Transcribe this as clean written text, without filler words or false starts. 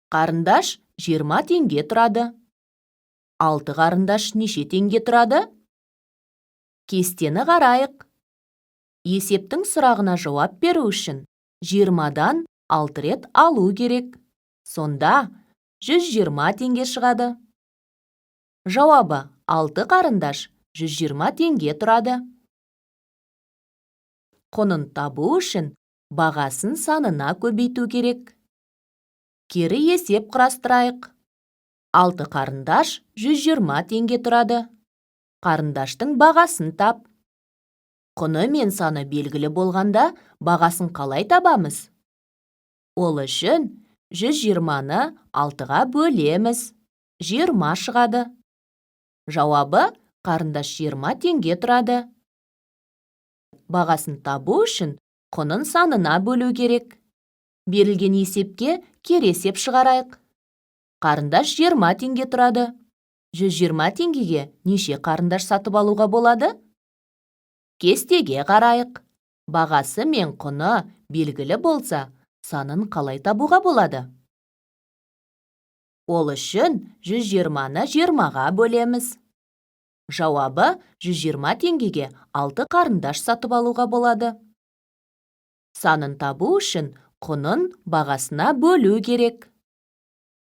Қарындаш 20 теңге тұрады. Алты қарындаш неше теңге тұрады? Кестені қарайық. Есептің сұрағына жауап беру үшін 20-дан 6 рет алу керек. Сонда 120 теңге шығады. Жауабы: 6 қарындаш 120 теңге тұрады. Құнын табу үшін бағасын санына көбейту керек. Кері есеп құрастырайық. 6 қарындаш 120 теңге тұрады. Қарындаштың бағасын тап. Құны мен саны белгілі болғанда, бағасын қалай табамыз? Ол үшін 120-ны 6-ға бөлеміз. 20 шығады. Жауабы: қарындаш 20 теңге тұрады. Бағасын табу үшін құнын санына бөлу керек. Берілген есепке кері есеп шығарайық. Қарындаш 20 теңге тұрады. 120 теңгеге неше қарындаш сатып алуға болады? Кестеге қарайық. Бағасы мен құны белгілі болса, санын қалай табуға болады? Ол үшін 120-ны 20-ға бөлеміз. Жауабы: 120 теңгеге 6 қарындаш сатып алуға болады. Санын табу үшін құнын бағасына бөлу керек.